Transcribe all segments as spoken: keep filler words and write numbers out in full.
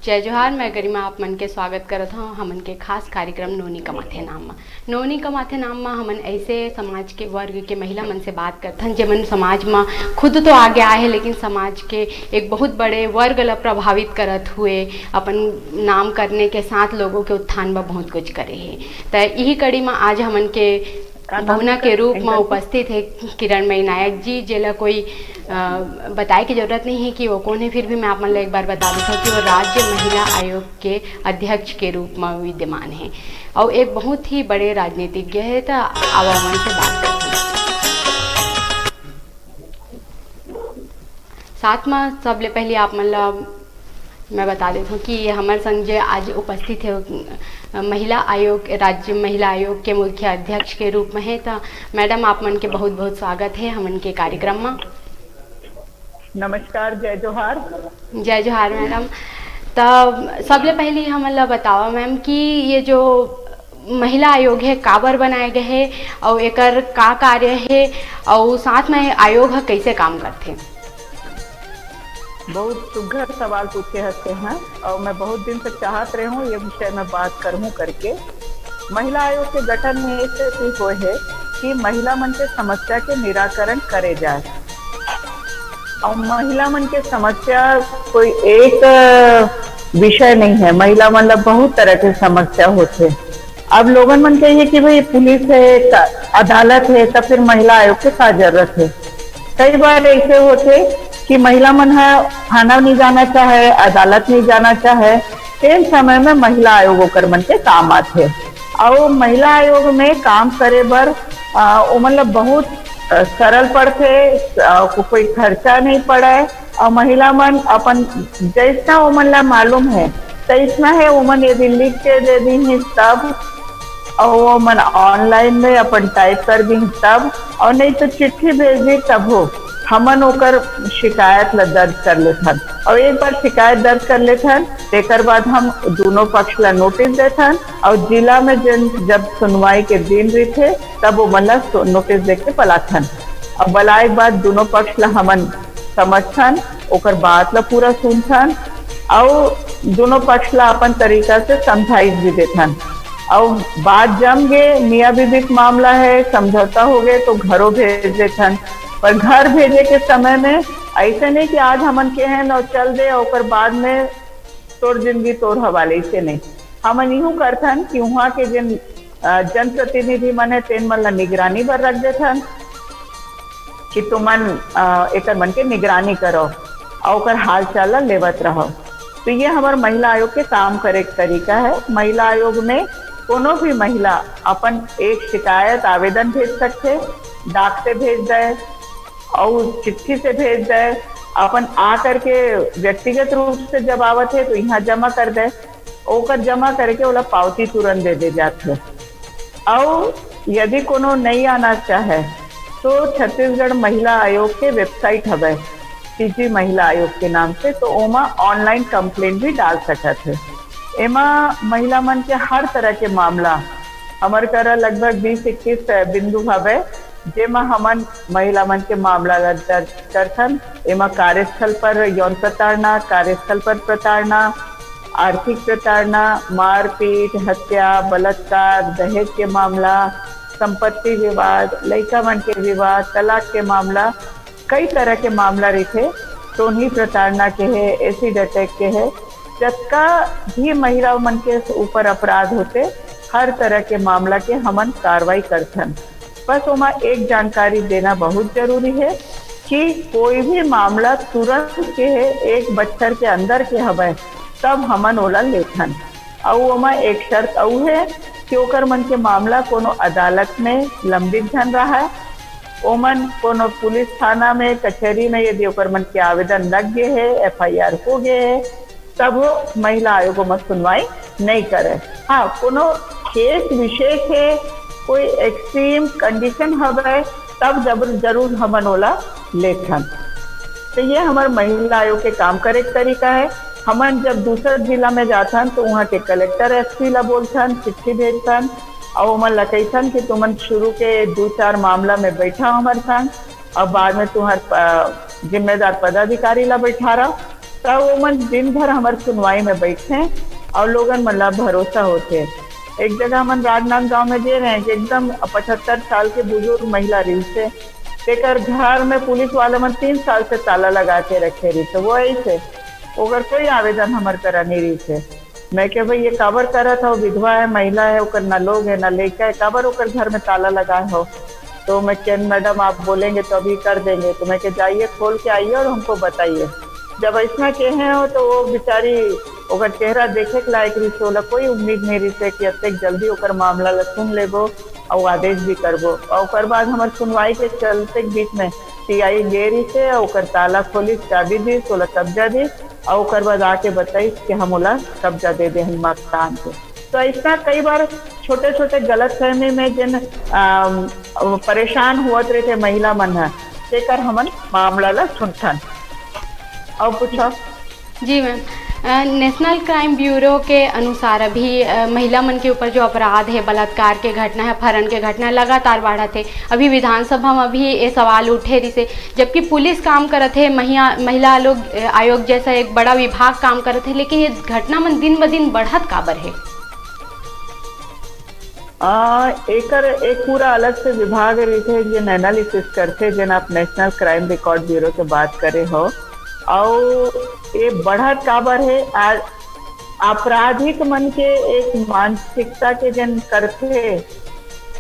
जय जोहार, मैं गरिमा आप मन के स्वागत करत हौं हमन के खास कार्यक्रम नोनी कमाथे नाम म। नोनी कमाथे नाम म हमन ऐसे समाज के वर्ग के महिला मन से बात करथन, जेमन समाज म खुद तो आगे आए हे, लेकिन समाज के एक बहुत बड़े वर्ग ल प्रभावित करत हुए अपन नाम करने के साथ लोगों के उत्थान बर बहुत कुछ करे हे। त इही कड़ी म आज हमन के पहुना के रूप म उपस्थित हे किरणमयी नायक जी, जेला कोई, अ, बताए के जरूरत नहीं है कि वो कौन है, फिर भी मैं आप मन ला एक बार बता देता हूँ कि वो राज्य महिला आयोग के अध्यक्ष के रूप म विद्यमान हे और एक बहुत ही बड़े राजनीतिज्ञ हे। त आवा मन से बात करते हैं। साथ म सबले पहले आप मन ला मैं बता देता हूँ कि ये हमर संग जे आज उपस्थित है, अ, महिला आयोग, राज्य महिला आयोग के मुख्य अध्यक्ष के रूप में है। त मैडम, आप मन के बहुत बहुत स्वागत है हमन के कार्यक्रम म। नमस्कार, जय जोहार। जय जोहार मैडम। त सबले पहले हमन ला बतावा मैम कि ये जो महिला आयोग है, काबर बनाए गए है और एकर का कार्य है और साथ में आयोग ह कैसे काम करथे? बहुत सुघर सवाल पूछे हस तेहा, और मैं बहुत दिन से चाहत रहे हूँ ये विषय में बात करहूँ करके। महिला आयोग के गठन में एक सेती होए हे कि महिला मन के समस्या के निराकरण करे जाए। और महिला मन के समस्या कोई एक, अ, विषय नहीं है, महिला मन ला बहुत तरह के समस्या होथे। अब लोगन मन कहिए कि भाई पुलिस है, का-, अदालत है, तब फिर महिला आयोग के का जरूरत है? कई बार ऐसे होथे कि महिला मन ह थाना नहीं जाना चाहे, अदालत नहीं जाना चाहे, तेन समय में महिला आयोग ओकर मन के काम आथे। और महिला आयोग में काम करे बर, अ, ओमन ला बहुत, अ, सरल पड़थे, अ, को-, कोई खर्चा नहीं पड़े, और महिला मन अपन जैसा ओमन ला मालूम है, तैसना है ओमन यदि लिख के दे दी तब, और वो मन online में अपन type कर दी तब, और नहीं तो चिट्ठी भेज दी तब हो, हमन ओकर शिकायत ला दर्ज कर लेथन। और एक बार शिकायत दर्ज कर लेथन, तेकर बाद हम दोनों पक्ष ला नोटिस देथन, और जिला में जन, जब सुनवाई के दिन रहिथे, तब वो मन ला सु-, नोटिस दे के बलाथन। और बलाए के बाद दोनों पक्ष ला हमन समझथन, ओकर बात ला पूरा सुनथन, और दोनों पक्ष ला अपन तरीका से समझाइश भी देथन। और बात जम गे, मियाँ बीबी के मामला है, समझौता हो गए, तो घरों भेज देथन। पर घर भेजे के समय में ऐसे नहीं कि आज हमन के हैं और चल दे, ओकर बाद में तोर जिंदगी तोर हवाले, ऐसे नहीं। हमन यूं करथन कि वहाँ के जिन, अ, जनप्रतिनिधि मन है, तेन मन ला निगरानी बर रख देथन कि तुमन, अ, एकर मन के निगरानी करो और ओकर हाल चाल ला लेवत रहो। तो ये हमर महिला आयोग के काम करे के तरीका है। महिला आयोग में कोनो भी महिला अपन एक शिकायत आवेदन भेज सकथे, डाक से भेज दे, और चिट्ठी से भेज दे, अपन आ करके व्यक्तिगत रूप से जब आवत है तो यहाँ जमा कर दे, ओकर जमा करके ओला पावती तुरंत दे दे जाथे। और यदि कोनो नहीं आना चाहे तो छत्तीसगढ़ महिला आयोग के website हवे, सीजी महिला आयोग के नाम से, तो ओमा online complaint भी डाल सकत है। एमा महिला मन के हर तरह के मामला, हमर करा लगभग बीस इक्कीस बिंदु हवे, जेमा हमन महिला मन के मामला ला दर्ज करथन। एमा कार्यस्थल पर यौन प्रताड़ना, कार्यस्थल पर प्रताड़ना, आर्थिक प्रताड़ना, मारपीट, हत्या, बलात्कार, दहेज के मामला, संपत्ति विवाद, लइका मन के विवाद, तलाक के मामला, कई तरह के मामला रहिथे। टोनही प्रताड़ना के है, acid attack के है, जतका भी महिला मन के ऊपर अपराध होथे, हर तरह के मामला के हमन कार्रवाई करथन। बस ओमा एक जानकारी देना बहुत जरूरी है कि कोई भी मामला तुरंत के है, एक बच्छर के अंदर के हवय, तब हमन ओला लेथन। अउ ओमा एक शर्त अउ है कि ओकर मन के मामला कोनो अदालत में लंबित झन रहय, ओमन कोनो पुलिस थाना में, कचहरी में यदि ओकर मन के आवेदन लग गे है, FIR हो गे है, तब वो महिला आयोग ओमा सुनवाई नहीं करे। हाँ, कोनो केस विशेष है, कोई एक्सट्रीम कंडीशन हवय, तब जब जरूर हमन ओला लेथन। तो ये हमर महिला आयोग के काम करे के तरीका है। हमन जब दूसर जिला में जाथन तो वहाँ के कलेक्टर, एसपी ला बोलथन, चिट्ठी भेजथन, और ओमन ला कहिथन कि तुमन शुरू के दू चार मामला में बैठा हमर संग, और बाद में तुम्हार, अ, जिम्मेदार पदाधिकारी ला बैठा रहा। त वो मन दिन भर हमर सुनवाई में बैठे और लोगन मन ला भरोसा होथे। एक जगह हमन राजनांदगांव में जे रहे, एकदम पचहत्तर साल के बुजुर्ग महिला रहिस हे, तेकर घर में पुलिस वाला मन तीन साल से ताला लगा के रखे रहिस हे। वो ऐसे ओकर कोई आवेदन हमर करा नहीं रहिस हे। मैं कहे, "भाई, ये काबर करत हो? विधवा है, महिला है, ओकर ना लोग है, ना लइका है, काबर ओकर घर में ताला लगाए हो?" तो मैं कहे, "मैडम, आप बोलेंगे तो अभी कर देंगे।" तो मैं कहे, "जाइए, खोल के आइए और हमको बताइए।" जब ऐसना कहे हो तो वो बेचारी, ओकर चेहरा देखे के लायक रहिस, ओला कोई उम्मीद नहीं रहिस कि अतेक जल्दी ओकर मामला ला सुन लेबो और आदेश भी करबो। और ओकर बाद हमर सुनवाई के चलते के बीच में सीआई गे रहिस हे, ओकर ताला खोलिस, चाबी दिस, ओला कब्जा दिस, और ओकर बाद आके बताइस कि हम ओला कब्जा दे दे हन मकान के। तो ऐसा कई बार छोटे-छोटे गलतफहमी में जिन, अम, परेशान होवत रहिथे महिला मन ह, तेकर हमन मामला ला सुनथन। और पूछो। जी मैम, अ, नेशनल क्राइम ब्यूरो के अनुसार अभी, अ, महिला मन के ऊपर जो अपराध है, बलात्कार के घटना है, अपहरण के घटना है, लगातार बाढ़त है। अभी विधानसभा में भी ये सवाल उठे रिसे, जबकि पुलिस काम करत है, महिला, महिला लोग, अ, आयोग जैसा एक बड़ा विभाग काम करत है, लेकिन ये घटना मन दिन ब दिन बढ़त काबर है? आ, एकर एक पूरा अलग से विभाग रहिथे, जेन एनालिसिस करथे, जेन आप नेशनल क्राइम रिकॉर्ड ब्यूरो के बात करे हो। और ये बढ़त काबर है? आ, आपराधिक मन के एक मानसिकता के जेन करथे,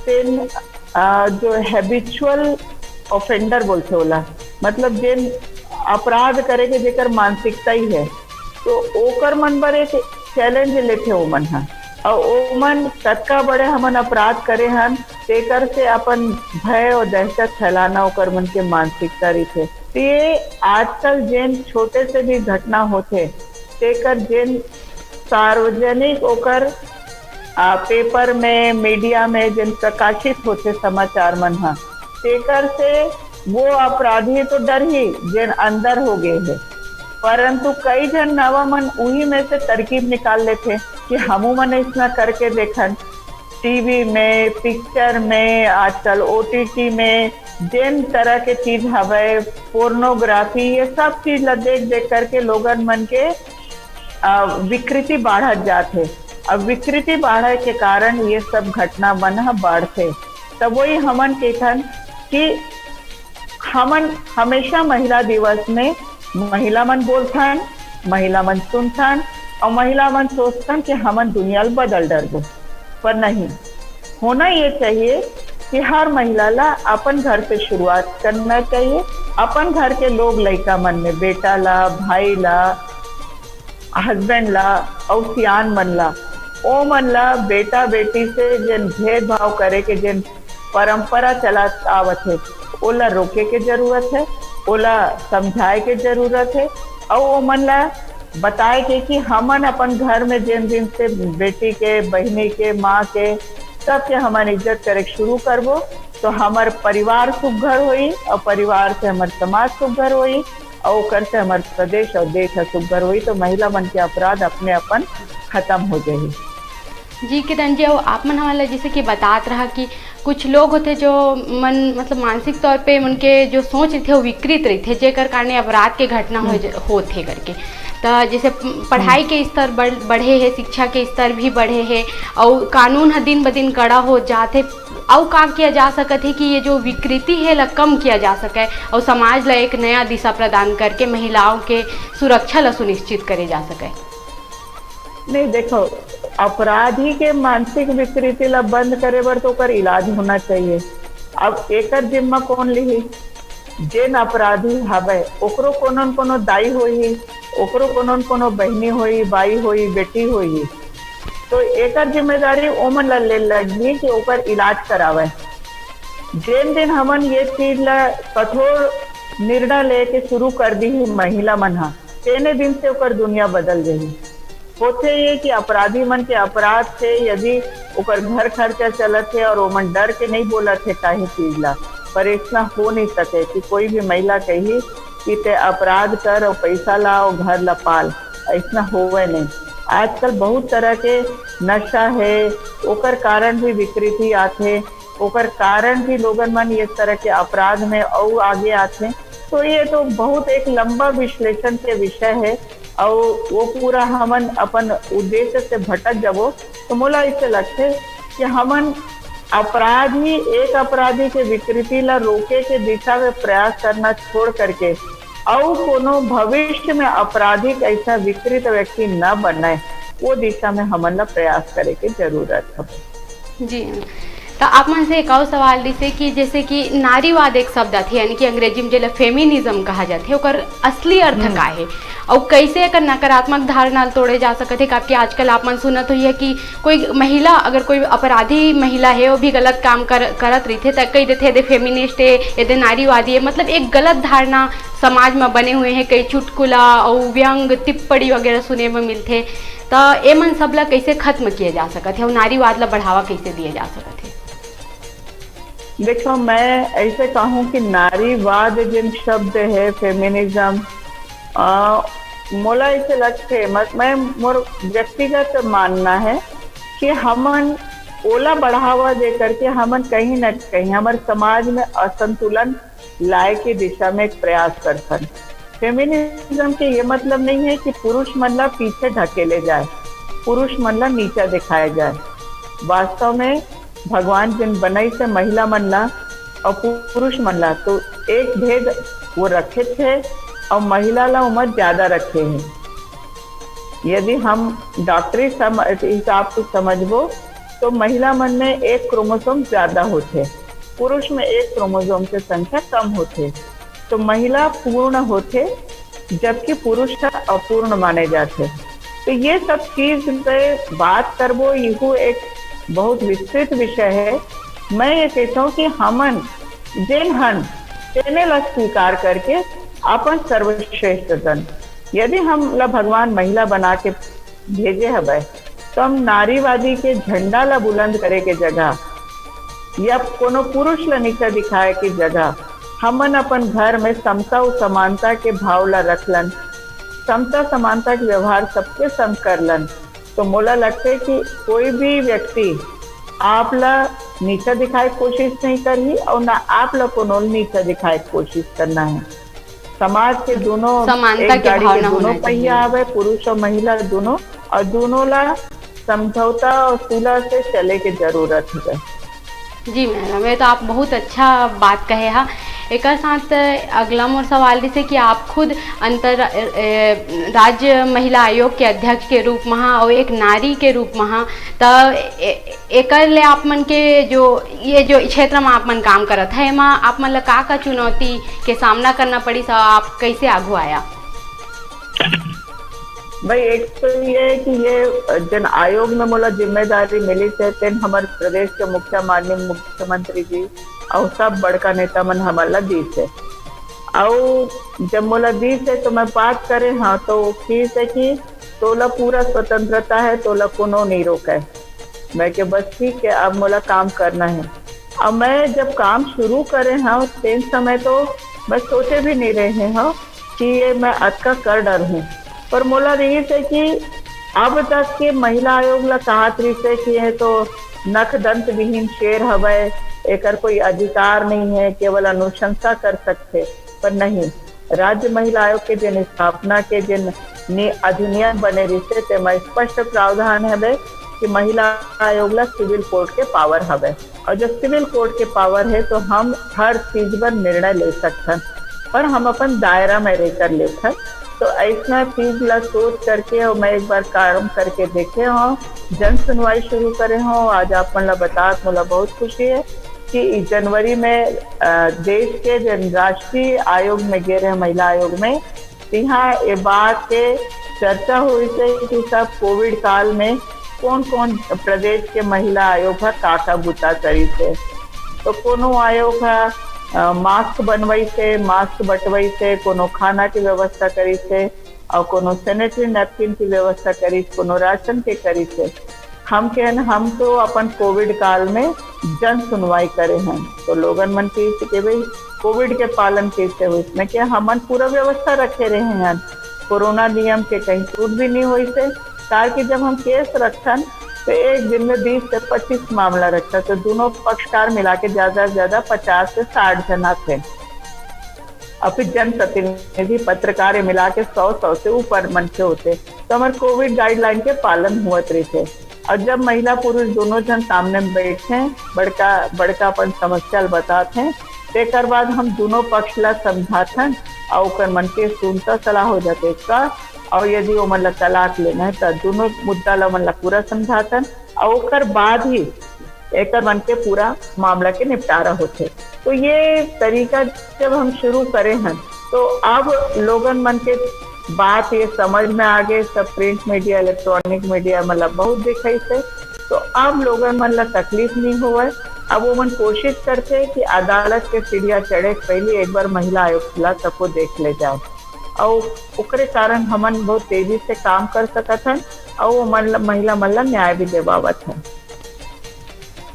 तेन, आ, जो हैबिचुअल ऑफेंडर बोलथे ओला, मतलब जेन अपराध करे के जेकर मानसिकता ही है, तो ओकर मन बर एक चैलेंज लेथे ओमन ह। और ओमन कतका बड़े हमन अपराध करे हन, तेकर से अपन भय और दहशत फैलाना ओकर मन के मानसिकता रहिथे। तो ये आजकल जेन छोटे से भी घटना होथे, तेकर जेन सार्वजनिक ओकर, आ, पेपर में, मीडिया में जेन प्रकाशित होथे समाचार मन ह, तेकर से वो अपराधी तो डरही जेन अंदर हो गए हे, परंतु कई झन नवा मन उही में से तरकीब निकाल लेथे कि हमू मन ऐसना करके देखन। टीवी में, पिक्चर में, आजकल ओटीटी में जेन तरह के चीज हवय, पोर्नोग्राफी, ये सब चीज ला देख देख करके लोगन मन के, अ, विकृति बाढ़त जात हे। अब विकृति बाढ़े के कारण ये सब घटना मन ह बाढ़थे। तब वही हमन कहिथन कि हमन हमेशा महिला दिवस में महिला मन बोलथन, महिला मन सुनथन और महिला मन सोचथन कि हमन दुनिया ल बदल डरबो, पर नहीं, होना ये चाहिए कि हर महिला ला अपन घर से शुरुआत करना चाहिए। अपन घर के लोग, लइका मन में, बेटा ला, भाई ला, हस्बैंड ला और सियान मन ला, ओ मन ला बेटा बेटी से जेन भेदभाव करे के जेन परंपरा चलत आवत हे, ओला रोके के जरूरत है, ओला समझाए के जरूरत है और ओ मन ला बताए के कि हमन अपन घर में जेन दिन से बेटी के, बहिनी के, माँ के, सबके हमन इज्जत करे के शुरू करबो, तो हमर परिवार सुघर होई और परिवार से हमर समाज सुघर होई और ओकर से हमर प्रदेश और देश ह सुघर होई, तो महिला मन के अपराध अपने अपन खत्म हो जाही। जी किरण जी, अउ आप मन हमन ला जैसे कि बतात रहा कि कुछ लोग होथे जो मन, मतलब, मानसिक तौर पे उनके जो सोच रहिथे वो विकृत रहिथे, जेकर कारण ये अपराध के घटना हो हम्म। ज-, होथे करके। त जैसे प-, पढ़ाई हम्म। के स्तर बढ़-, बढ़े हे, शिक्षा के स्तर भी बढ़े हे, अउ कानून ह दिन ब दिन कड़ा हो जात हे। अउ का किया जा सकत हे कि ये जो विकृति हे ला कम किया जा सके अउ समाज ला एक नया दिशा प्रदान करके महिलाओं के सुरक्षा ला सुनिश्चित करे जा सके? नहीं, देखो, अपराधी के मानसिक विकृति ला बंद करे बर तो ओकर इलाज होना चाहिए। अब एकर जिम्मा कौन लिही? जेन अपराधी हवय, ओकरो कोनो न कोनो दाई होही, ओकरो कोनो न कोनो बहिनी होही, बाई होही, बेटी होही, तो एकर जिम्मेदारी ओमन ला ले लगही कि ओकर इलाज करावय। जेन दिन हमन ये चीज ला कठोर निर्णय लेके शुरू कर दी महिला मन ह, तेने दिन से ओकर दुनिया बदल जाही। होथे ये कि अपराधी मन के अपराध से यदि ओकर घर खर्चा चलत हे और ओमन डर के नहीं बोलत हे काहे चीज ला, पर ऐसना हो नहीं सके कि कोई भी महिला कही कि ते अपराध कर और पैसा ला और घर ला पाल, ऐसना होवे नहीं। आजकल बहुत तरह के नशा है, ओकर कारण भी विकृति आथे, ओकर कारण भी लोगन मन ये तरह के अपराध में अउ आगे आथे। तो ये तो बहुत एक लंबा विश्लेषण के विषय है। अउ वो पूरा हमन अपन उद्देश्य से भटक जाबो, तो मोला ऐसे लगथे कि हमन अपराधी, एक अपराधी के विकृति ला रोके के दिशा में प्रयास करना छोड़ करके अउ कोनो भविष्य में आपराधिक ऐसा विकृत व्यक्ति न बनय, वो दिशा में हमन ला प्रयास करे के जरूरत हवे। जी, त आप मन से एक अउ सवाल रिहिसे कि जैसे कि नारीवाद एक शब्द आथे, यानी कि अंग्रेजी में जेला फेमिनिज्म कहा जाथे, ओकर असली अर्थ हम्म। का हे? अउ कैसे एकर नकारात्मक धारणा ल तोड़े जा सकत हे? काबर कि आजकल आप मन सुनत होइहे कि कोई महिला, अगर कोई अपराधी महिला हे, वो भी गलत काम कर, करत रहिथे, त कहि देथे, "एदे फेमिनिस्ट हे, एदे नारीवादी हे।" मतलब एक गलत धारणा समाज में बने हुए हे, कई चुटकुला अउ व्यंग, टिप्पणी वगैरह सुने में मिलथे। त एमन सब ला कैसे खत्म किया जा सकत हे अउ नारीवाद ला बढ़ावा कैसे दिया जा सकत हे? देखो, मैं ऐसे कहूँ कि नारीवाद जिन शब्द है, फेमिनिज्म, अ, मोला ऐसे लगथे, मत-, मैं, मोर व्यक्तिगत मानना है कि हमन ओला बढ़ावा दे करके हमन कहीं न कहीं हमर समाज में असंतुलन लाए के दिशा में एक प्रयास करथन। फेमिनिज्म के ये मतलब नहीं है कि पुरुष मन ला पीछे ढकेले जाए, पुरुष मन ला नीचा दिखाया जाए। वास्तव में भगवान जिन बनई से महिला मन ला और पुरुष मन ला तो एक भेद वो रखे थे और महिला ला उमर ज्यादा रखे हैं। यदि हम डॉक्टरी सम-, हिसाब से समझबो तो महिला मन में एक क्रोमोसोम ज्यादा होथे, पुरुष में एक क्रोमोसोम के संख्या कम होथे। तो महिला पूर्ण होथे, जबकि पुरुष ह अपूर्ण माने जाथे। तो ये सब चीज पे बात करबो, यहू एक बहुत विस्तृत विषय है। मैं ये कहता हूँ कि हमन जेन हन, तेने ला स्वीकार करके अपन सर्वश्रेष्ठ दन। यदि हम ला भगवान महिला बना के भेजे हवय, तो हम नारीवादी के झंडा ला बुलंद करे के जगह या कोनो पुरुष ला नीचा दिखाए के जगह हमन अपन घर में समता अउ समानता के भाव ला रखलन, समता समानता के व्यवहार सबके संग करलन, तो मोला लगथे कि कोई भी व्यक्ति आप ला नीचा दिखाए के कोशिश नहीं करही और ना आप ला कोनो ला नीचा दिखाए के कोशिश करना है। समाज के दोनों, समानता एक के गाड़ी के भावना दोनों होना पहिया चाहिए। आवे, पुरुष और महिला दोनों, और दोनों ला समझौता और सुलह से चले के जरूरत है। जी मैडम, ये तो आप बहुत अच्छा बात कहे हा। एकर साथ अगला मोर सवाल रिहिसे कि आप खुद अंतर, ए, राज्य महिला आयोग के अध्यक्ष के रूप में हा और एक नारी के रूप में हा, त ए-, एकर ले आप मन के जो, ये जो क्षेत्र में आप मन काम करत है, एमा आप मन ला का का चुनौती के सामना करना पड़िस, आप कैसे आगू आया? भाई, एक तो ये है कि ये जन आयोग में मोला जिम्मेदारी मिलिस है, तेन हमर प्रदेश के मुख्य, माननीय मुख्यमंत्री जी और सब बड़का नेता मन हमन ला दीस है। और जब मोला दीस है तो मैं बात करे, हाँ, तो वो चीज है कि तोला पूरा स्वतंत्रता है, तोला कोनो नहीं रोके। मैं के बस ठीक है, अब मोला काम करना है। अब मैं जब काम शुरू करे हव, तेन समय तो मैं सोचे भी नहीं रहे हव कि ये मैं अतका कर डरहूँ। पर मोला रहिस है कि अब तक के महिला आयोग ला कहत रहिस है कि ये तो नख दंत विहीन शेर हवय, एकर कोई अधिकार नहीं है, केवल अनुशंसा कर सकथे। पर नहीं, राज्य महिला आयोग के जिन स्थापना के जिन नि-, अधिनियम बने रहिसे, तेमा स्पष्ट प्रावधान हवे कि महिला आयोग ला सिविल कोर्ट के पावर हवे, और जब सिविल कोर्ट के पावर है, तो हम हर चीज पर निर्णय ले सकथन, पर हम अपन दायरा में रहकर लेथन। तो ऐसना चीज ला सोच करके, और मैं एक बार काम करके देखे हूँ, जन सुनवाई शुरू करे हूँ। आज आप मन ला बतात मोला बहुत खुशी है कि जनवरी में, अ, देश के जन राष्ट्रीय आयोग में गे रहे, महिला आयोग में, तिहाँ ये बात के चर्चा होइसे कि सब कोविड काल में कौन-कौन प्रदेश के महिला आयोग ह का-का बुता करिसे। तो कोनो आयोग ह, अ, मास्क बनवाइसे, मास्क बंटवाइसे, कोनो खाना के व्यवस्था करिसे, और कोनो सैनिटरी नैपकिन की व्यवस्था करिस, कोनो राशन के करिस है। हम कहन, हम तो अपन कोविड काल में जन सुनवाई करे हैं, तो लोगन मन कहिस कि भाई, कोविड के पालन कैसे होइस? मैं कहे, हमन पूरा व्यवस्था रखे रहे हैं, कोरोना नियम के कहीं छूट भी नहीं होइस है, ताकि जब हम केस रखन, तो एक दिन में बीस से पच्चीस मामला रखता, तो दोनों पक्षकार मिला के ज्यादा से ज्यादा पचास से साठ जन आथे। और फिर जनप्रतिनिधि, पत्रकार, ये मिला के सौ, सौ से ऊपर मनखे होथे। तो हमर कोविड गाइडलाइन के पालन होवत रहिथे। और जब महिला पुरुष दोनों झन सामने में बैठथे, बड़का, बड़का अपन समस्या ल बताथे, तेकर बाद हम दोनों पक्ष ला समझाथन और ओकर मन के सुनता सलाह हो जाथे का। और यदि ओमन ला तलाक लेना है, तो दोनों मुद्दा ला ओमन ला पूरा समझाथन और ओकर बाद ही एकर मन के पूरा मामला के निपटारा होथे। तो ये तरीका जब हम शुरू करे हन, तो अब लोगन मन के बात ये समझ में आ गए, सब प्रिंट मीडिया, इलेक्ट्रॉनिक मीडिया, मतलब, बहुत दिखाई से। तो अब लोगन मन ला तकलीफ नहीं होवय। अब वो मन कोशिश करथे कि अदालत के सीढ़िया चढ़े के पहले एक बार महिला आयोग ला सबको देख ले जाए, और ओकरे कारण हमन बहुत तेजी से काम कर सकत हन, और वो मन ला, महिला मन ला न्याय भी दिवावत हन।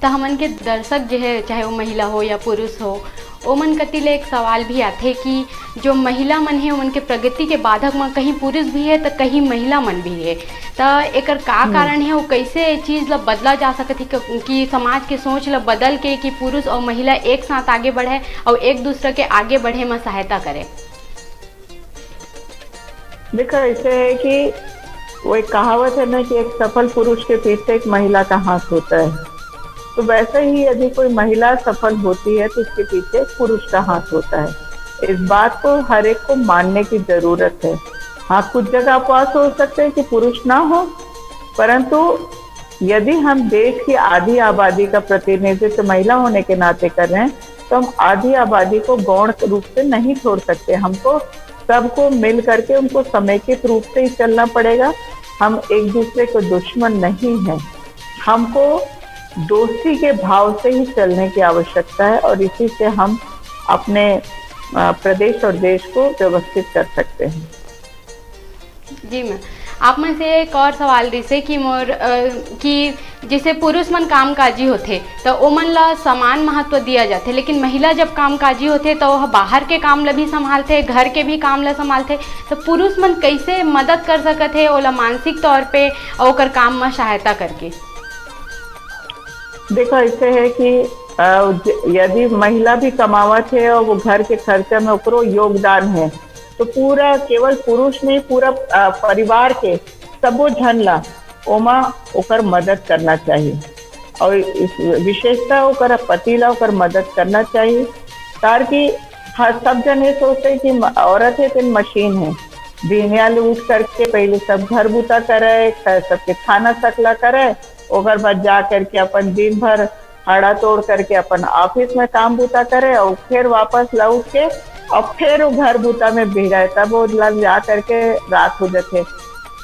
त हमन के दर्शक जे है, चाहे वो महिला हो या पुरुष हो, ओमन कति ले एक सवाल भी आथे कि जो महिला मन है, ओमन के प्रगति के बाधक म कहीं पुरुष भी है, त कहीं महिला मन भी है। त एकर का हम्म। कारण है, वो कैसे ये चीज ला बदला जा सकत है कि, कि समाज के सोच ला बदल के कि पुरुष और महिला एक साथ आगे बढ़े और एक दूसरे के आगे बढ़े म सहायता करे? देखो, ऐसे है कि वो एक कहावत है ना कि एक सफल पुरुष के पीछे एक महिला का हाथ होता है। तो वैसे ही यदि कोई महिला सफल होती है, तो उसके पीछे एक पुरुष का हाथ होता है। इस बात को हर एक को मानने की जरूरत है। हाँ, कुछ जगह आप ऐसा हो सकते हैं कि पुरुष ना हो, परंतु यदि हम देश की आधी आबादी का प्रतिनिधित्व महिला होने के नाते कर रहे हैं, तो हम आधी आबादी को गौण रूप से नहीं छोड़ सकते। हमको सबको मिल करके उनको समेकित रूप से ही चलना पड़ेगा। हम एक दूसरे को दुश्मन नहीं हैं, हमको दोस्ती के भाव से ही चलने की आवश्यकता है और इसी से हम अपने, अ, प्रदेश और देश को व्यवस्थित कर सकते हैं। जी मैम, आप मन से एक और सवाल रहिसे कि मोर, अ, कि जैसे पुरुष मन कामकाजी होथे, त ओमन ला समान महत्व दिया जाथे, लेकिन महिला जब कामकाजी होथे, त ओह बाहर के काम ला भी संभालथे, घर के भी काम ला संभालथे। त पुरुष मन कैसे मदद कर सकत हे ओला मानसिक तौर पे अउ ओकर काम म सहायता करके? देखो, ऐसे है कि, अ, ज-, यदि महिला भी कमावत है और वो घर के खर्चा में ओकरो योगदान है, तो पूरा केवल पुरुष नहीं, पूरा, अ, परिवार के सबो झन ला ओमा ओकर मदद करना चाहिए। और इस, विशेषता ओकर पति ला ओकर मदद करना चाहिए। ताकि हर, सब जन ये सोचते कि म-, औरत है तो मशीन है, बिहनिया ले उठ करके पहले सब घर बूता करे, ख-, सबके खाना सकला करे, ओकर बाद जा करके अपन दिन भर हड़ा तोड़ करके अपन ऑफिस में काम बूता करे और फिर वापस लौट के और फिर वो घर बूता में भिड़े, तब वो ला जा करके रात हो जाथे।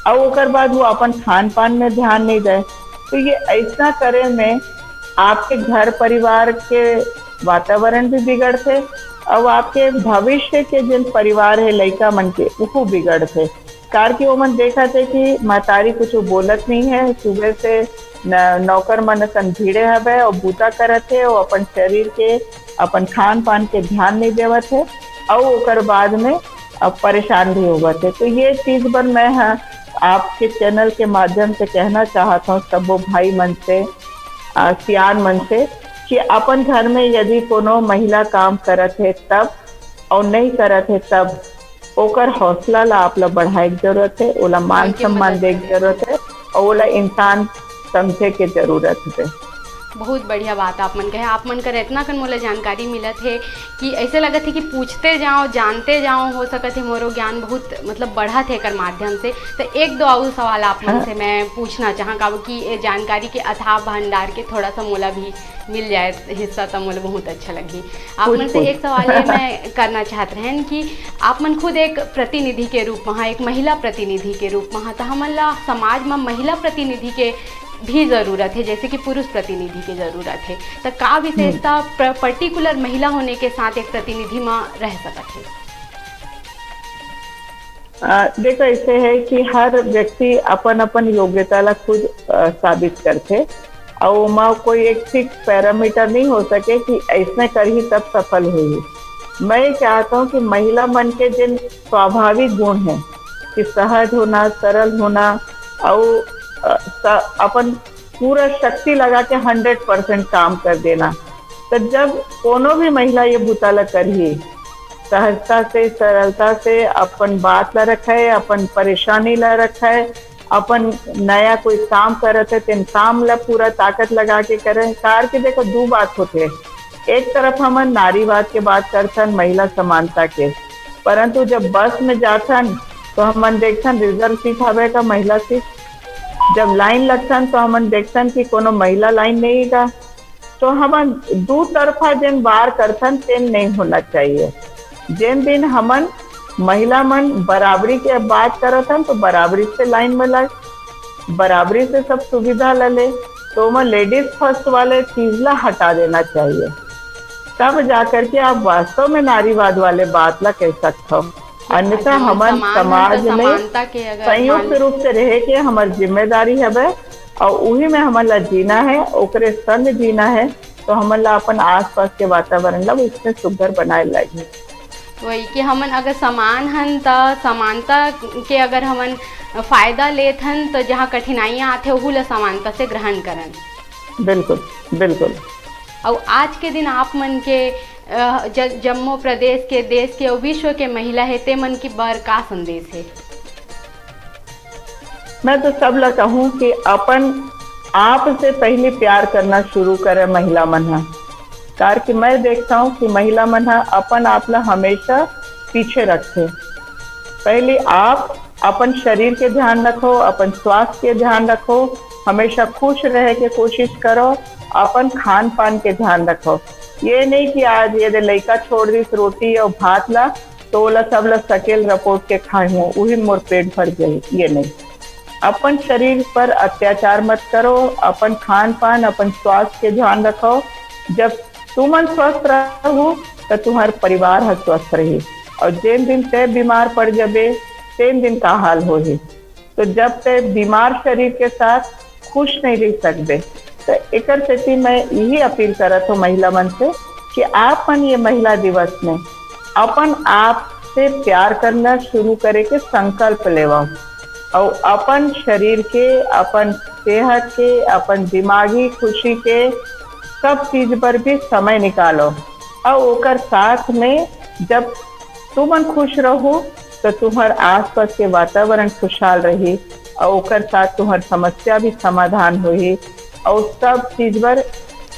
और ओकर बाद वो अपन खान पान में ध्यान नहीं दे। तो ये ऐसा करे में आपके घर परिवार के वातावरण भी बिगड़थे और आपके भविष्य के जिन परिवार है, लइका मन के, वो बिगड़थे। कार कि ओमन देखत हे कि महतारी कुछ बोलत नहीं है, सुबह से न-, नौकर मन असन भिड़े हवे और बूता करत हे, और अपन शरीर के, अपन खान पान के ध्यान नहीं देवत हे, और ओकर बाद में अब परेशान भी होवत हे। तो ये चीज बर मैं ह-, आपके चैनल के माध्यम से कहना चाहत हूँ सबो भाई मन से, अ, सियान मन से, कि अपन घर में यदि कोनो महिला काम करत हे तब, और नहीं करत हे तब, ओकर हौसला ला आप ला बढ़ाए के जरूरत है, ओला मान ओके, सम्मान मदद दे के करे। जरूरत है, और ओला इंसान समझे के जरूरत है। बहुत बढ़िया बात आप मन कहे। आप मन कर इतना कन मोला जानकारी मिलत है कि ऐसे लगत है कि पूछते जाओ, जानते जाओ, हो सकत है मोरो ज्ञान बहुत, मतलब, बढ़त है एकर माध्यम से। तो एक दो और सवाल आप मन हाँ। से मैं पूछना चाहाँ, काबर कि ये जानकारी के अथाह भंडार के थोड़ा सा मोला भी मिल जाए हिस्सा, तो मोला बहुत अच्छा लगही। आप पूछ, मन से पूछ। एक सवाल ये मैं करना चाहत रहन कि आप मन खुद एक प्रतिनिधि के रूप में हा, एक महिला प्रतिनिधि के रूप में हा, तो हमन ला समाज में महिला प्रतिनिधि के भी जरूरत है, जैसे कि पुरुष प्रतिनिधि के जरूरत है। तो का विशेषता हम्म। प-, पर्टिकुलर महिला होने के साथ एक प्रतिनिधि में रह सकत है? अ, देखो, ऐसे है कि हर व्यक्ति अपन अपन योग्यता ला खुद, अ, साबित करथे, और ओमा कोई एक फिक्स पैरामीटर नहीं हो सके कि ऐसने करही तब सफल होही। मैं ये चाहता हूँ कि महिला मन के जिन स्वाभाविक गुण हैं कि सहज होना, सरल होना, और, अ, स-, अपन पूरा शक्ति लगा के हंड्रेड परसेंट काम कर देना, तो जब कोनो भी महिला ये बुता ला करही, सहजता से, सरलता से अपन बात ला रखे, अपन परेशानी ला रखे, अपन नया कोई काम करत हे, तेन काम ला पूरा ताकत लगा के करे। कार के देखो, दू बात होथे, एक तरफ हमन नारीवाद के बात करथन, महिला समानता के, परंतु जब बस में जाथन तो हमन देखथन रिजर्व सीट हवे का, महिला सीट। जब लाइन लगथन तो हमन देखथन कि कोनो महिला लाइन नहीं हे का। तो हमन दू तरफा जेन वार करथन तेन नहीं होना चाहिए। जेन दिन हमन महिला मन बराबरी के बात करत हन तो बराबरी से लाइन में लग, बराबरी से सब सुविधा ला ले, तो ओमा लेडीज फर्स्ट वाले चीज ला हटा देना चाहिए। तब जाकर के आप वास्तव में नारीवाद वाले बात ला कह सकत हो। अन्यथा अच्छा, हमन समाज में संयुक्त रूप से रहे के हमर जिम्मेदारी हवे और उही में हमन ला जीना है, ओकरे संग जीना है। तो हमन ला अपन आसपास के वातावरण ला उसमें सुघर बनाए लागी। वही कि हमन अगर समान हन त समानता के अगर हमन फायदा लेत हन त जहाँ कठिनाइयाँ आथे ओहू ला समानता से ग्रहण करन। बिल्कुल, बिल्कुल। अउ आज के दिन आप मन के, अ, ज-, जम्मो प्रदेश के, देश के अउ विश्व के महिला हे, ते मन के बर का संदेश हे? मैं तो सब ला कहूँ कि अपन आप से पहली प्यार करना शुरू करे महिला मन ह। कार कि मैं देखता हूँ कि महिला मन ह अपन आप ला हमेशा पीछे रखथे। पहली आप अपन शरीर के ध्यान रखो, अपन स्वास्थ्य के ध्यान रखो, हमेशा खुश रहे के कोशिश करो, अपन खान पान के ध्यान रखो। ये नहीं कि आज ये दे लइका छोड़ दिस रोटी और भात ला, तो ओला सब ला सकेल रपोट के खाए हूँ, उही मोर पेट भर गई। ये नहीं, अपन शरीर पर अत्याचार मत करो, अपन खान पान, अपन स्वास्थ्य के ध्यान रखो। जब तुमन स्वस्थ रहू, तो तुम्हार परिवार ह स्वस्थ रही, और जेन दिन ते बीमार पड़ जबे, तेन दिन का हाल होही। तो जब ते बीमार शरीर के साथ खुश नहीं रह सकबे, तो एकर सेती मैं यही अपील करत हूँ महिला मन से कि आप मन ये महिला दिवस में अपन आप से प्यार करना शुरू करे के संकल्प लेवा और अपन शरीर के, अपन सेहत के, अपन दिमागी खुशी के सब चीज पर भी समय निकालो। और ओकर साथ में जब तुमन खुश रहो, तो तुम्हार आसपास के वातावरण खुशहाल रही और ओकर साथ तुम्हार समस्या भी समाधान होही और सब चीज बर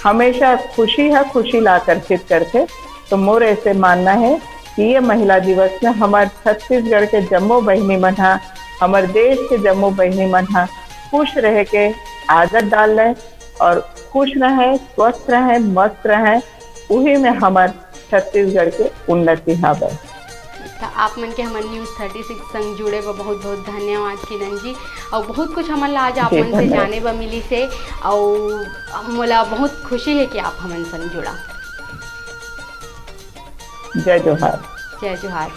हमेशा खुशी है, खुशी ला आकर्षित करथे। तो मोर ऐसे मानना है कि ये महिला दिवस में हमार छत्तीसगढ़ के जम्मो बहिनी मन हा, हमार देश के जम्मो बहिनी मन हा खुश रहे के आदत डाल लें और खुश रहें, स्वस्थ रहें, मस्त रहें, उही में हमार छत्तीसगढ़ के उन्नति हावय। त आप मन के हमर न्यूज़ थर्टी सिक्स संग जुड़े बर बहुत बहुत धन्यवाद किरण जी। और बहुत कुछ हमन ला आज आप जी, मन से धन्यवाद। जाने बर मिलिस हे और मोला बहुत खुशी है कि आप हमन संग जुड़ा। जय जोहार। जय जोहार।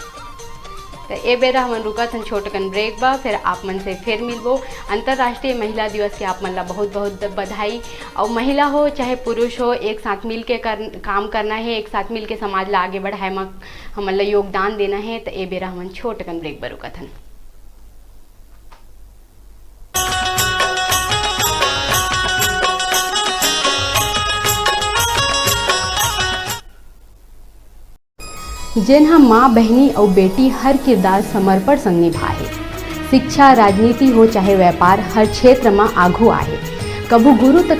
त ए बेरा हमन रुकत हन छोटकन ब्रेक बा, फिर आप मन से फिर मिलबो। अंतर्राष्ट्रीय महिला दिवस के आप मन ला बहुत बहुत बधाई। और महिला हो चाहे पुरुष हो, एक साथ मिल के कर, काम करना है, एक साथ मिल के समाज ला आगे बढ़ाए म हमन ला योगदान देना है। त ए बेरा हमन छोटकन ब्रेक बा रुकत हन। जेन ह माँ, बहिनी अउ बेटी हर किरदार समर्पण संग निभाए हे। शिक्षा, राजनीति हो चाहे व्यापार, हर क्षेत्र म आघू आहे। कभू गुरु त